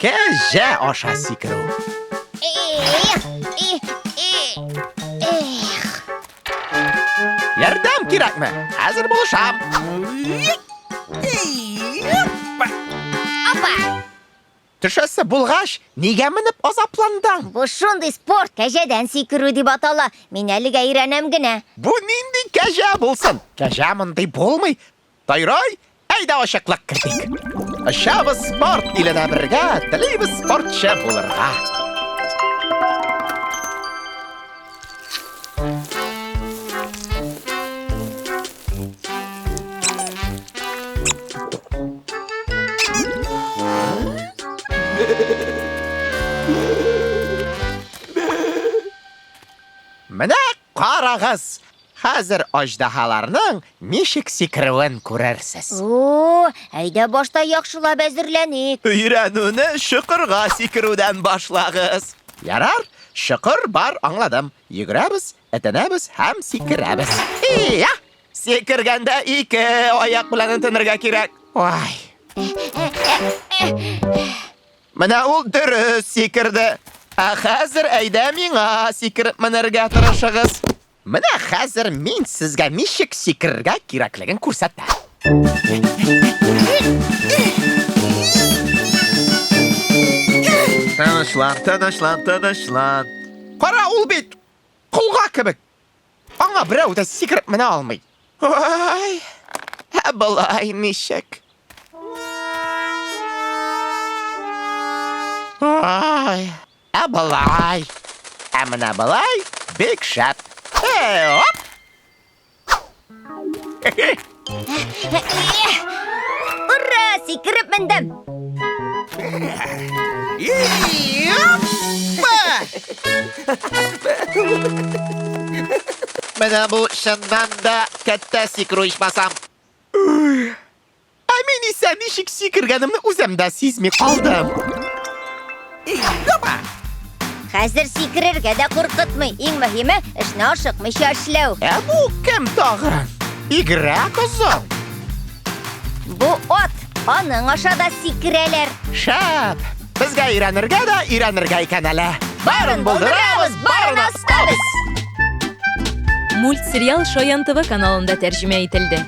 Кәҗә аша сикерү. Ярдәм кирәкме? Хәзер булышам. Опа! Төшәсе булгач, нигә менеп азапландың? Бу шундый спорт, кәҗәдән сикерү дип атала. Мин әлегә өйрәнәм генә. Бу нинди кәҗә булсын? Кәҗә мондый булмый. Тайрай, әйдә ачыклык кертик. Очабыз спорт иленә бергә, телибез спортчы булырга. Менә карагыз, хәзер аждаһаларның ничек сикерүен күрерсез. О, әйдә башта яхшылап әзерләник. Өйрәнүне чокырга сикерүдән башлагыз. Ярар, чокыр бар, аңладым. Йөгерәбез, этенәбез һәм сикерәбез. Ия! Сикергәндә ике аяк белән этенергә кирәк. Ой. Менә ул дөрес сикерде. Ә хәзер әйдә миңа сикереп менәргә тырышыгыз. Менә хәзер мин сезгә ничек сикерергә кирәклеген күрсәтәм. Тынычлан, тынычлан, тынычлан. Кара, ул бит колга кебек. Аңа берәү дә сикереп менә алмый. Ой, ә болай ничек? Ой, ә болай? Ә менә болай бик шәп. Э, оп! Ура, сикереп мендем. Менә бу чыннан да кәттә сикерү ичмасам. Ә мин исә ничек сикергәнемне үзем дә сизми калдым. Хәзер сикерергә дә куркытмый. Иң мөһиме, эшне ашыкмыйча эшләү. Ә бу кем тагын? Бигрәк озын. Бу ат. Аның аша да сикерәләр. Шәп! Безгә өйрәнергә дә өйрәнергә икән әле. Барын булдырабыз, барын остабыз! Мультсериал Шаян ТВ каналында тәрҗемә ителде.